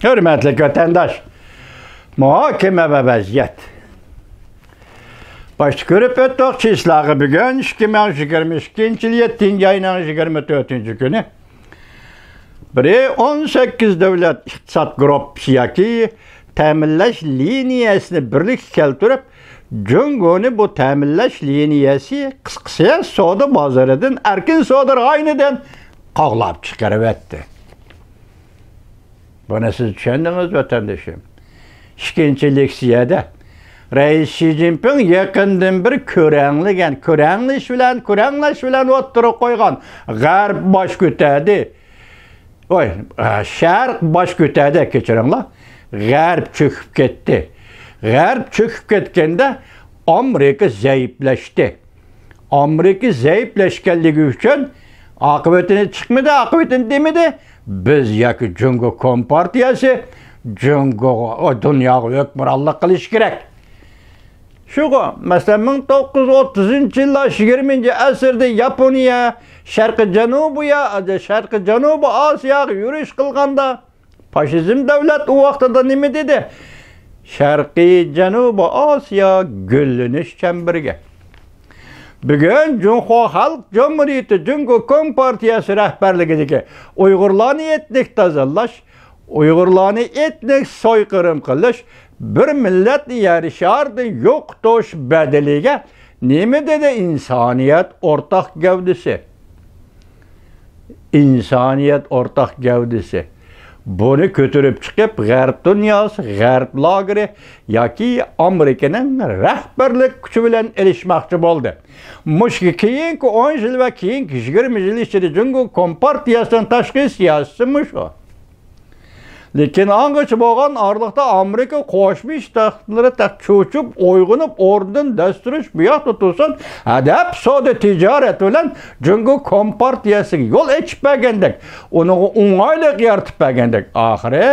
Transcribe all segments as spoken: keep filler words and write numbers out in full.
ھۆرمەتلىك ۋەتەنداش، مۇھاكىمە ۋە ۋەزىيەت. باشتا كۆرۈپ ئۆتتۇق، چىسلاغا بۈگۈن ئىككى مىڭ يىگىرمە ئىككىنچى يىل يەتتىنچى ئاينىڭ يىگىرمە تۆتىنچى كۈنى. بىرى، ئون سەككىز دۆلەت ئىقتىساد گۇرۇپپىسى ياكى تەمىنلەش لىنىيەسىنى بىرلىككە كەلتۈرۈپ، جۇڭگونى بۇ تەمىنلەش لىنىيەسى، قىسقىسى، سودا بازىرىدىن، ئەركىن سودا رايونىدىن قوغلاپ چىقىرىۋەتتى. بۇنى سىز چۈشەندىڭىز، ۋەتەندىشىم. ئىككىنچى لېكسىيەدە رەئىس شى جىنپىڭ يېقىندىن بىر كۆرەڭلىگەن، كۆرەڭلىش بىلەن، كۆرەڭلەش بىلەن ئوتتۇرىغا قويغان غەرب باش كۆتەردى. ۋاي، ئە، شەرق باش كۆتەردى، كەچۈرۈڭلار. غەرب چۆكۈپ كەتتى. غەرب چۆكۈپ كەتكەندە ئامېرىكا زەئىپلەشتى. ئامېرىكا زەئىپلەشكەنلىكى ئۈچۈن ئاقىۋىتىنى چىقمىدى، ئاقىۋىتىنى دېمىدى. بىز ياكى جۇڭگو كومپارتىيەسى جۇڭگوغا، دۇنياغا ھۆكۈمرانلىق قىلىشى كېرەك. شۇغۇ، مەسىلەن، مىڭ توققۇز يۈز ئوتتۇزىنچى يىللار، يىگىرمىنچى ئەسىردە ياپونىيە، شەرقىي جەنۇبىيە، شەرقىي جەنۇبىي ئاسىياغا يۈرۈش قىلغاندا، فاشىزم دۆلەت ئۇ ۋاقتىدا نېمە دېدى؟ شەرقىي جەنۇبىي ئاسىيا گۈللىنىش چەمبىرىكى. بۈگۈن جۇڭخۇا خەلق جۇمھۇرىيىتى جۇڭگو كومپارتىيەسى رەھبەرلىكىدىكى ئۇيغۇرلارنى ئېتنىك تازىلاش، ئۇيغۇرلارنى ئېتنىك سويقىرىم قىلىش، بىر مىللەتنى يەر شارىدىن يوقىتىش بەدىلىگە نېمە دېدى؟ ئىنسانىيەت ئورتاق گەۋدىسى. ئىنسانىيەت ئورتاق گەۋدىسى. بۇنى كۆتۈرۈپ چىقىپ، غەرب دۇنياسى، غەرب لاگېرى ياكى ئامېرىكىنىڭ رەھبەرلىك كۈچى بىلەن ئېلىشماقچى بولدى. مۇشۇ كېيىنكى ئون يىل ۋە كېيىنكى يىگىرمە يىل ئىچىدە جۇڭگو كومپارتىيەسىنىڭ تاشقى سىياسىتى مۇشۇ. لېكىن ئاڭغىچە بولغان ئارىلىقتا ئامېرىكا قوشما شتاتلىرى تەك چۆچۈپ، ئويغىنىپ، ئورنىدىن دەس تۇرۇش بۇ ياقتا تۇرسۇن، ھەدەپ سودا تىجارەت بىلەن جۇڭگو كومپارتىيەسىگە يول ئېچىپ بەرگەندەك، ئۇنىڭغا ئوڭايلىق يارىتىپ بەرگەندەك. ئاخىرى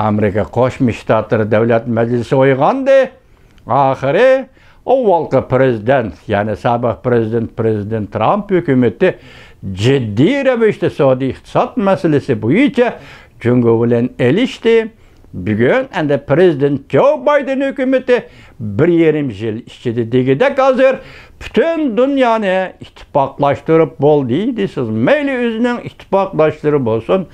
ئامېرىكا قوشما شتاتلىرى دۆلەت مەجلىسى ئويغاندى. ئاخىرى ئاۋۋالقى پىرېزىدېنت، يەنى سابىق پىرېزىدېنت، پىرېزىدېنت ترامپ ھۆكۈمىتى جىددىي رەۋىشتە سودا ئىقتىساد مەسىلىسى بويىچە جۇڭگو بىلەن ئېلىشتى. بۈگۈن ئەندى پىرېزىدېنت جو بايدېن ھۆكۈمىتى بىر يېرىم يىل ئىچىدە دېگۈدەك ھازىر پۈتۈن دۇنيانى ئىتتىپاقلاشتۇرۇپ بولدى دېسىز. مەيلى ئۆزىنىڭ ئىتتىپاقداشلىرى بولسۇن،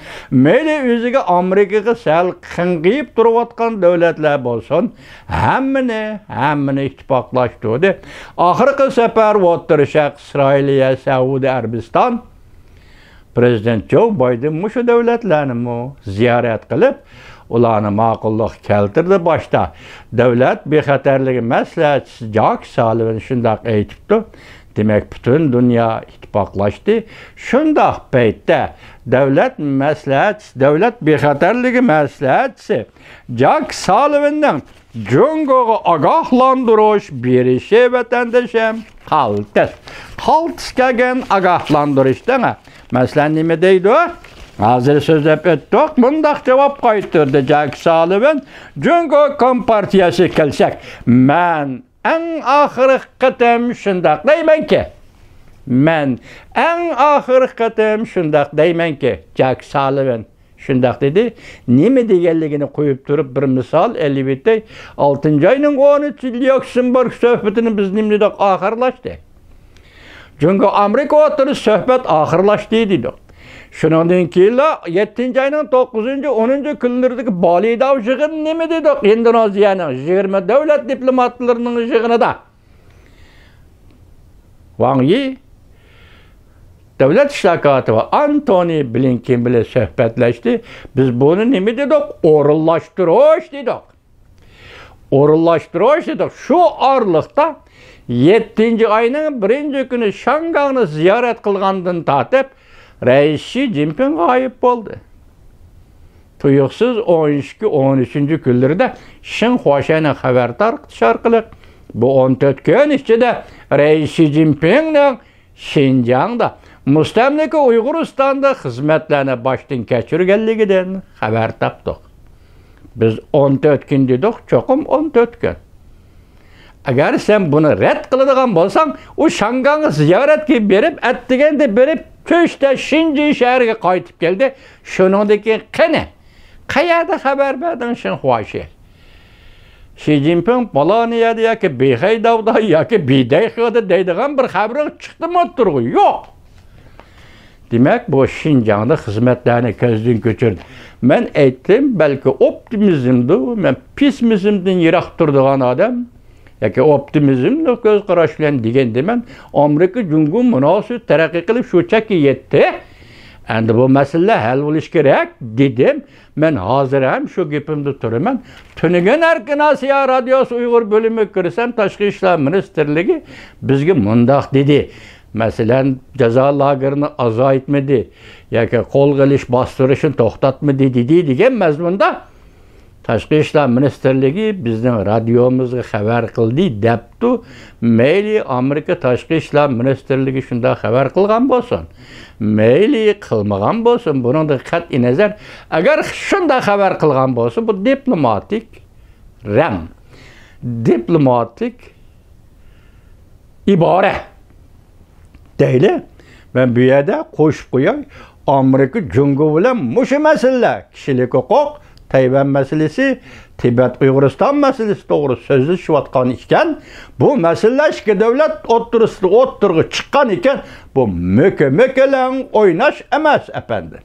مەيلى ئۆزىگە ئامېرىكىغا سەل قىڭغىيىپ تۇرۇۋاتقان دۆلەتلەر بولسۇن، ھەممىنى، ھەممىنى ئىتتىپاقلاشتۇردى. ئاخىرقى سەپەر ئوتتۇرا شەرق، ئىسرائىلىيە، سەئۇدى ئەرەبىستان، پىرېزىدېنت جو بايدېن مۇشۇ دۆلەتلەرنىمۇ زىيارەت قىلىپ، ئۇلارنى ماقۇللۇققا كەلتۈردى. باشتا دۆلەت بىخەتەرلىكى مەسلىھەتچىسى جاك سالىۋان شۇنداق ئېيتىپتۇ. دېمەك، پۈتۈن دۇنيا ئىتتىپاقلاشتى. شۇنداق پەيتتە دۆلەت مەسلىھەتچىسى، دۆلەت بىخەتەرلىكى مەسلىھەتچىسى جاك سالىۋاننىڭ جۇڭگوغا ئاگاھلاندۇرۇش بېرىشى، ۋەتەندىشىم، قالتىس. قالتىس كەلگەن ئاگاھلاندۇرۇش دەڭە. مەسىلەن، نېمە دەيدۇ؟ ھازىر سۆزلەپ ئۆتتۇق. مۇنداق جاۋاب قايتۇردى جاك سالىۋان: جۇڭگو كومپارتىيەسىگە كەلسەك، مەن ئەڭ ئاخىرقى قېتىم شۇنداق دەيمەنكى، مەن ئەڭ ئاخىرقى قېتىم شۇنداق دەيمەنكى، جاك سالىۋان شۇنداق دېدى. نېمە دېگەنلىكىنى قويۇپ تۇرۇپ بىر مىسال ئېلىۋېتەي. ئالتىنچى ئاينىڭ ئون ئۈچى ليۇكسېمبۇرگ سۆھبىتىنى بىز نېمە دېدۇق؟ ئاخىرلاشتى. جۇڭگو ئامېرىكا ئوتتۇرىسى سۆھبەت ئاخىرلاشتى دېدۇق. شۇنىڭدىن كېيىنلا يەتتىنچى ئاينىڭ توققۇزىنچى، ئونىنچى كۈنلىرىدىكى بالىداۋ يىغىنى نېمە دېدۇق؟ ئىندونېزىيەنىڭ يىگىرمە دۆلەت دىپلوماتلىرىنىڭ يىغىنىدا ۋاڭ يى دۆلەت ئىشلار كاتىپى ئانتونى بلىنكېن بىلەن سۆھبەتلەشتى. بىز بۇنى نېمە دېدۇق؟ ئورۇنلاشتۇرۇش دېدۇق. ئورۇنلاشتۇرۇش دېدۇق. شۇ ئارىلىقتا يەتتىنچى ئاينىڭ بىرىنچى كۈنى شاڭگاڭنى زىيارەت قىلغاندىن تارتىپ، رەئىس شى جىنپىڭ غايىب بولدى. تۇيۇقسىز ئون ئىككى، ئون ئۈچىنچى كۈنلىرىدە شېڭ خۇاشەننىڭ خەۋەر تارقىتىش ئارقىلىق، بۇ ئون تۆت كۈن ئىچىدە رەئىس شى جىنپىڭنىڭ شىنجاڭدا، مۇستەملىكە ئۇيغۇرىستاندا خىزمەتلەرنى باشتىن كەچۈرگەنلىكىدىن خەۋەر تاپتۇق. بىز ئون تۆت كۈن دېدۇق، چوقۇم ئون تۆت كۈن. ئەگەر سەن بۇنى رەت قىلىدىغان بولساڭ، ئۇ شاڭگاڭغا زىيارەتكە بېرىپ، ئەتىگەندە بېرىپ، چۈشتە شىنجى شەھىرىگە قايتىپ كەلدى. شۇنىڭدىن كېيىن قېنى؟ قەيەردە خەۋەر بەردىڭ شىنخۇا شى؟ شى جىنپىڭ پالانى يەردە ياكى بىخەي داۋدا ياكى بىدەي خىدا دەيدىغان بىر خەۋىرىڭ چىقتىمۇ ئوتتۇرىغا؟ يوق. دېمەك، بۇ شىنجاڭدا خىزمەتلەرنى كۆزدىن كۆچۈردى. مەن ئېيتتىم، بەلكى ئوپتىمىزمدۇ، مەن پېسسىمىزمدىن يىراق تۇرىدىغان ئادەم. ياكى ئوپتىمىزملىق كۆز قاراش بىلەن دېگەندىمەن، ئامېرىكا جۇڭگو مۇناسىۋىتى تەرەققىي قىلىپ شۇ چەككە يەتتى. ئەمدى بۇ مەسىلىلەر ھەل بولۇشى كېرەك، دېدىم. مەن ھازىر ھەم شۇ گېپىمدە تۇرىمەن. تۈنۈگۈن ئەركىن ئاسىيا رادىيوسى ئۇيغۇر بۆلۈمىگە كىرسەم، تاشقى ئىشلار مىنىستىرلىكى بىزگە مۇنداق دېدى. مەسىلەن، جازا لاگېرىنى ئازايتمىدى ياكى قولغا ئېلىش باستۇرۇشنى توختاتمىدى دېدى، دېگەن مەزمۇندا. تاشقى ئىشلار مىنىستىرلىكى بىزنىڭ رادىيومىزغا خەۋەر قىلدى دەپتۇ. مەيلى ئامېرىكا تاشقى ئىشلار مىنىستىرلىكى شۇنداق خەۋەر قىلغان بولسۇن، مەيلى قىلمىغان بولسۇن، بۇنىڭدىن قەتئىينەزەر، ئەگەر شۇنداق خەۋەر قىلغان بولسا، بۇ دىپلوماتىك رەڭ، دىپلوماتىك ئىبارە دەيلى. مەن بۇ يەردە قوشۇپ قوياي، ئامېرىكا جۇڭگو بىلەن مۇشۇ مەسىلىلەر، كىشىلىك ھوقۇق، تەيۋەن مەسىلىسى، تىبەت ئۇيغۇرىستان مەسىلىسى توغرا سۆزلىشىۋاتقان ئىكەن. بۇ مەسىلىلەر ئىككى دۆلەت ئوتتۇرىسىدا ئوتتۇرىغا چىققان ئىكەن. بۇ مۆكە-مۆكىلەڭ ئويناش ئەمەس، ئەپەندى.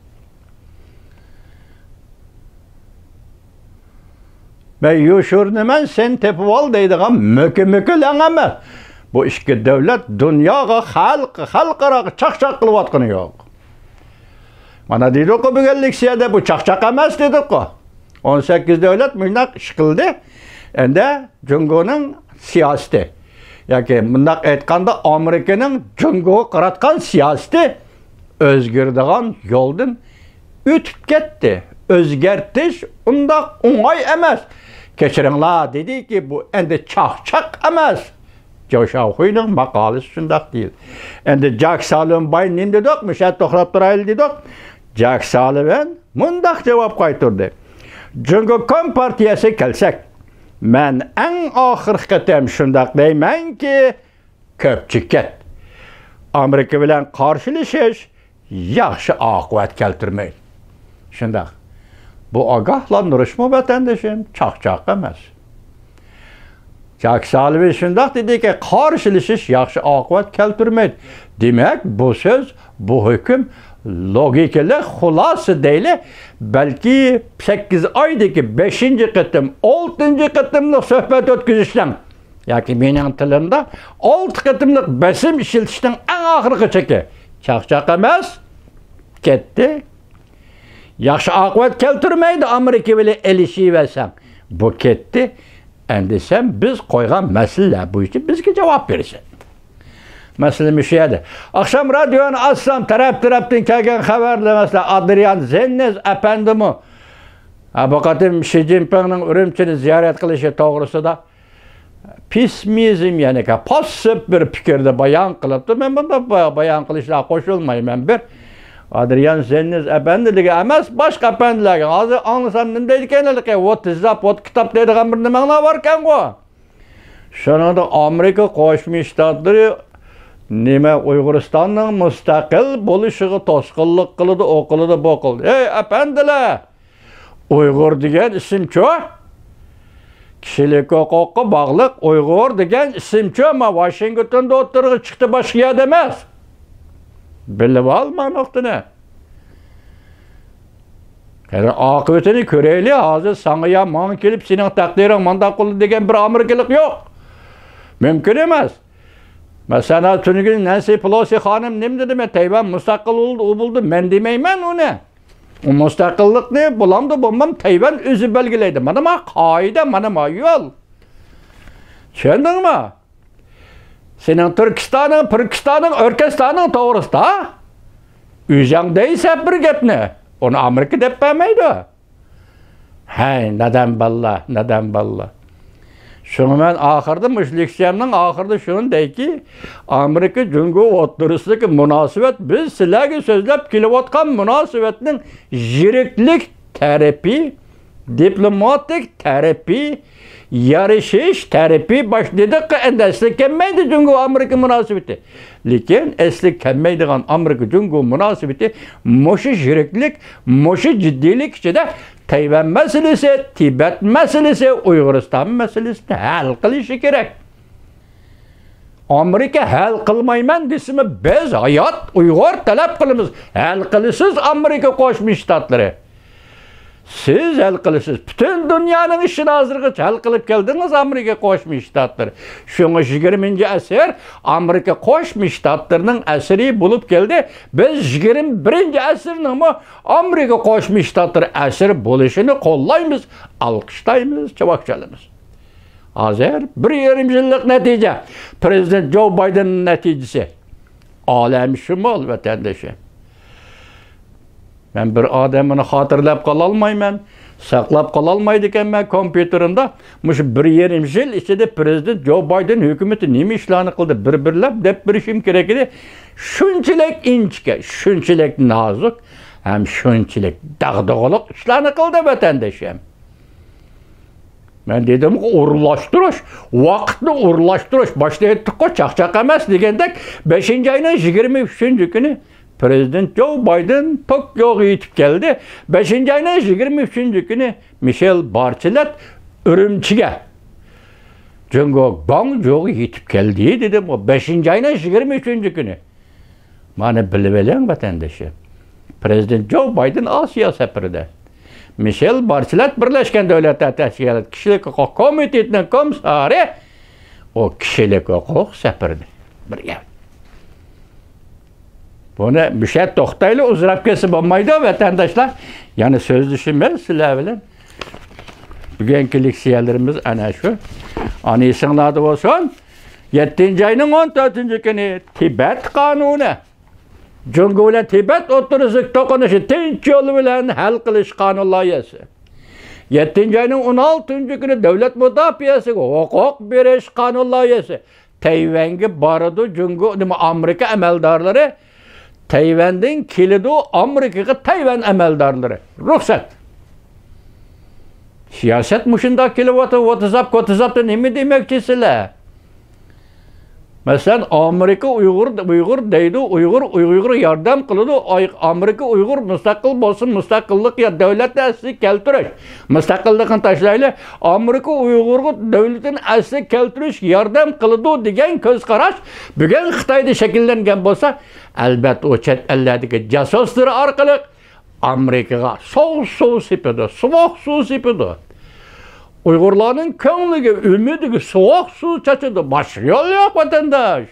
مەن يوشۇرۇنىمەن، سەن تېپىۋال دەيدىغان مۆكە-مۆكىلەڭ ئەمەس. بۇ ئىككى دۆلەت دۇنياغا، خەلق، خەلقئاراغا چاقچاق قىلىۋاتقىنى يوق. مانا دېدۇققۇ بۈگۈن لېكسىيەدە، بۇ چاقچاق ئەمەس دېدۇققۇ. ئون سەككىز دۆلەت مۇشۇنداق ئىش قىلدى. ئەندى جۇڭگونىڭ سىياسىتى ياكى مۇنداق ئېيتقاندا ئامېرىكىنىڭ جۇڭگوغا قاراتقان سىياسىتى ئۆزگىرىدىغان يولدىن ئۆتۈپ كەتتى. ئۆزگەرتىش ئۇنداق ئوڭاي ئەمەس. كەچۈرۈڭلار، دېدىكى، بۇ ئەندى چاقچاق ئەمەس. جاۋ شاۋخۇينىڭ ماقالىسى شۇنداق دېيىلدى. ئەندى جاك سالىۋان باي نېمە دېدۇق؟ مۇشۇ يەردە توختاپ تۇرايلى دېدۇق. جاك سالىۋان مۇنداق جاۋاب قايتۇردى. جۇڭگو كومپارتىيەسىگە كەلسەك، مەن ئەڭ ئاخىرقى قېتىم شۇنداق دەيمەنكى، كۆپچىكەت. ئامېرىكا بىلەن قارشىلىشىش ياخشى ئاقىۋەت كەلتۈرمەيدۇ. شۇنداق. بۇ ئاگاھلاندۇرۇشمۇ، ۋەتەندىشىم، چاقچاق ئەمەس. جاك سالىۋان شۇنداق دېدىكى، قارشىلىشىش ياخشى ئاقىۋەت كەلتۈرمەيدۇ. دېمەك، بۇ سۆز، بۇ ھۆكۈم لوگىكىلىق، خۇلاسە دەيلى، بەلكى سەككىز ئايدىكى بەشىنچى قېتىم، ئالتىنچى قېتىملىق سۆھبەت ئۆتكۈزۈشنىڭ ياكى مېنىڭ تىلىمدا ئالتە قېتىملىق بېسىم ئىشلىتىشنىڭ ئەڭ ئاخىرقى چېكى. چاقچاق ئەمەس، كەتتى. ياخشى ئاقىۋەت كەلتۈرمەيدۇ، ئامېرىكا بىلەن ئېلىشىۋەرسەڭ. بۇ كەتتى. ئەمدى سەن بىز قويغان مەسىلىلەر بويىچە بىزگە جاۋاب بېرىسەن. مەسىلە مۇشۇ يەردە. ئاخشام رادىيونى ئاچسام، تەرەپ-تەرەپتىن كەلگەن خەۋەرلەر، مەسىلەن، ئادرىيان زېننېز ئەپەندىمۇ، ھە، بۇ قېتىم شى جىنپىڭنىڭ ئۈرۈمچىنى زىيارەت قىلىشى توغرىسىدا پېسسىمىزم، يەنى پاسسىپ بىر پىكىردە بايان قىلىپتۇ. مەن بۇنداق با-، بايان قىلىشلارغا قوشۇلمايمەن. بىر ئادرىيان زېننېز ئەپەندىلىرىگە ئەمەس، باشقا ئەپەندىلەرگە. ھازىر ئاڭلىسام نېمە دەيدىكەن ھېلىقى، ۋوت تېزلاپ، ۋوت كىتاب دەيدىغان بىر نېمەڭلار باركەنغۇ. شۇنىڭدا ئامېرىكا قوشما شتاتلىرى نېمە، ئۇيغۇرىستاننىڭ مۇستەقىل بولۇشىغا توسقۇنلۇق قىلىدۇ، ئۇ قىلىدۇ، بۇ قىلىدۇ. ھەي، ئەپەندىلەر! ئۇيغۇر دېگەن ئىسىمچۇ؟ كىشىلىك ھوقۇققا باغلىق ئۇيغۇر دېگەن ئىسىمچۇ؟ ما ۋاشىنگتوندا ئوتتۇرىغا چىقتى، باشقا يەردە ئەمەس. بىلىۋال ما نۇقتىنى. قېنى ئاقىۋىتىنى كۆرەيلى، ھازىر ساڭا يا ماڭا كېلىپ سېنىڭ تەقدىرىڭ مانداق بولدى دېگەن بىر ئامېرىكىلىق يوق. مۇمكىن ئەمەس. مەسىلەن، تۈنۈگۈن نەنسى پېلوسى خانىم نېمە دېدى؟ مەن تەيۋەن مۇستەقىل بولدى، ئۇ بولدى، مەن دېمەيمەن ئۇنى. ئۇ مۇستەقىللىقنى بولامدۇ بولمام تەيۋەن ئۆزى بەلگىلەيدۇ. مانا ما قائىدە، مانا ما يول. چۈشەندىڭمۇ؟ سېنىڭ تۈركىستانىڭ، پىركىستانىڭ، ئۆركەستانىڭ توغرىسىدا ئۆزۈڭ دەيسەن بىر گەپنى، ئۇنى ئامېرىكا دەپ بەرمەيدۇ. ھەي، نادان بالىلار، نادان بالىلار. شۇڭا مەن ئاخىرىدا، مۇشۇ لېكسىيەمنىڭ ئاخىرىدا شۇنى دەيكى، ئامېرىكا جۇڭگو ئوتتۇرىسىدىكى مۇناسىۋەت، بىز سىلەرگە سۆزلەپ كېلىۋاتقان مۇناسىۋەتنىڭ يىرىكلىك تەرىپى دىپلوماتىك تەرىپى، يارىشىش تەرىپى باشلىدۇق. ئەمدى ئەسلىگە كەلمەيدۇ جۇڭگو ئامېرىكا مۇناسىۋىتى. لېكىن ئەسلىگە كەلمەيدىغان ئامېرىكا جۇڭگو مۇناسىۋىتى مۇشۇ يىرىكلىك، مۇشۇ جىددىيلىك ئىچىدە تەيۋەن مەسىلىسى، تىبەت مەسىلىسى، ئۇيغۇرىستان مەسىلىسىنى ھەل قىلىشى كېرەك. ئامېرىكا ھەل قىلمايمەن دېسىمۇ، بىز ھايات ئۇيغۇر تەلەپ قىلىمىز. ھەل قىلىسىز ئامېرىكا قوشما شتاتلىرى. سىز ھەل قىلىسىز. پۈتۈن دۇنيانىڭ ئىشىنى ھازىرغىچە ھەل قىلىپ كەلدىڭىز ئامېرىكا قوشما شتاتلىرى. شۇڭا يىگىرمىنچى ئەسىر ئامېرىكا قوشما شتاتلىرىنىڭ ئەسىرى بولۇپ كەلدى. بىز يىگىرمە بىرىنچى ئەسىرنىڭمۇ ئامېرىكا قوشما شتاتلىرى ئەسىرى بولۇشىنى قوللايمىز، ئالقىشلايمىز، چاۋاك چالىمىز. ھازىر بىر يېرىم يىللىق نەتىجە، پىرېزىدېنت جو بايدېننىڭ نەتىجىسى. ئالەمشۇمۇل ۋەتەندىشىم. مەن بىر ئادەمنى خاتىرىلەپ قالالمايمەن، ساقلاپ قالالمايدىكەنمەن كومپيۇتېرىمدا. مۇشۇ بىر يېرىم يىل ئىچىدە پىرېزىدېنت جو بايدېن ھۆكۈمىتى نېمە ئىشلارنى قىلدى، بىر-بىرلەپ دەپ بېرىشىم كېرەك ئىدى. شۇنچىلىك ئىنچىكە، شۇنچىلىك نازۇك ھەم شۇنچىلىك داغدۇغىلىق ئىشلارنى قىلدى ۋەتەندىشىم. مەن دېدىمغۇ، ئورۇنلاشتۇرۇش، ۋاقىتنى ئورۇنلاشتۇرۇش، باشتا ئېيتتۇققۇ، چاقچاق ئەمەس دېگەندەك، بەشىنچى ئاينىڭ يىگىرمە ئۈچىنچى كۈنى پىرېزىدېنت جو بايدېن توكيوغا يېتىپ كەلدى. بەشىنچى ئاينىڭ يىگىرمە ئۈچىنچى كۈنى مىشېل بارچېلەت ئۈرۈمچىگە، جۇڭگو گۇاڭجۇغا يېتىپ كەلدى دېدىمغۇ، بەشىنچى ئاينىڭ يىگىرمە ئۈچىنچى كۈنى. مانا بىلىۋېلىڭ، ۋەتەندىشىم. پىرېزىدېنت جو بايدېن ئاسىيا سەپىرىدە. مىشېل بارچېلەت بىرلەشكەن دۆلەتلەر تەشكىلاتى كىشىلىك ھوقۇق كومىتېتىنىڭ كومىسسارى. ئۇ كىشىلىك ھوقۇق سەپىرىدە. بىر گەپ. بۇنى مۇشۇ يەردە توختايلى، ئۇزىراپ كەتسە بولمايدۇ، ۋەتەنداشلار. يەنە سۆزلىشىمىز سىلەر بىلەن. بۈگۈنكى لېكسىيەلىرىمىز ئەنە شۇ. ئانا ئېسىڭلاردا بولسۇن. يەتتىنچى ئاينىڭ ئون تۆتىنچى كۈنى تىبەت قانۇنى. جۇڭگو بىلەن تىبەت ئوتتۇرىسىدىكى توقۇنۇشنى تىنچ يول بىلەن ھەل قىلىش قانۇن لايىھەسى. يەتتىنچى ئاينىڭ ئون ئالتىنچى كۈنى دۆلەت مۇداپىئەسىگە ھوقۇق بېرىش قانۇن لايىھەسى. تەيۋەنگە بارىدۇ جۇڭگو، نېمە، ئامېرىكا ئەمەلدارلىرى. تەيۋەندىن كېلىدۇ ئامېرىكىغا تەيۋەن ئەمەلدارلىرى. رۇخسەت. سىياسەت مۇشۇنداق كېلىۋاتىدۇ. ۋاتىزاپ، كوتىزاپتا نېمە دېمەكچىسىلەر؟ مەسىلەن، ئامېرىكا ئۇيغۇر، ئۇيغۇر دەيدۇ، ئۇيغۇر، ئۇيغۇرغا ياردەم قىلىدۇ. ئاي-، ئامېرىكا ئۇيغۇر مۇستەقىل بولسۇن، مۇستەقىللىق يا دۆلەتنى ئەسلىگە كەلتۈرۈش. مۇستەقىللىقنى تاشلايلى. ئامېرىكا ئۇيغۇرغا دۆلىتىنى ئەسلىگە كەلتۈرۈش ياردەم قىلىدۇ دېگەن كۆز قاراش بۈگۈن خىتايدا شەكىللەنگەن بولسا، ئەلبەتتە ئۇ چەت ئەللەردىكى جاسۇسلىرى ئارقىلىق ئامېرىكىغا سوغۇق سۇ سېپىدۇ، سوغۇق سۇ سېپىدۇ. ئۇيغۇرلارنىڭ كۆڭلىگە، ئۈمىدىگە سوغۇق سۇ چاچىدۇ. باشقا يول يوق، ۋەتەنداش.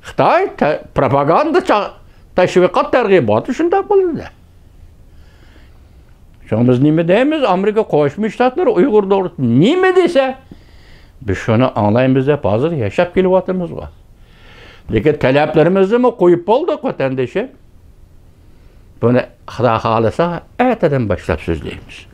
خىتاي تە-، پروپاگاندا چا-، تەشۋىقات تەرغىباتى شۇنداق بولىدۇ. شۇڭا بىز نېمە دەيمىز؟ ئامېرىكا قوشما شتاتلىرى ئۇيغۇر توغرىسىدا نېمە دېسە، بىز شۇنى ئاڭلايمىز دەپ ھازىر ياشاپ كېلىۋاتىمىزغۇ. لېكىن تەلەپلىرىمىزنىمۇ قويۇپ بولدۇق، ۋەتەندىشىم. بۇنى خۇدا خالىسا ئەتىدىن باشلاپ سۆزلەيمىز.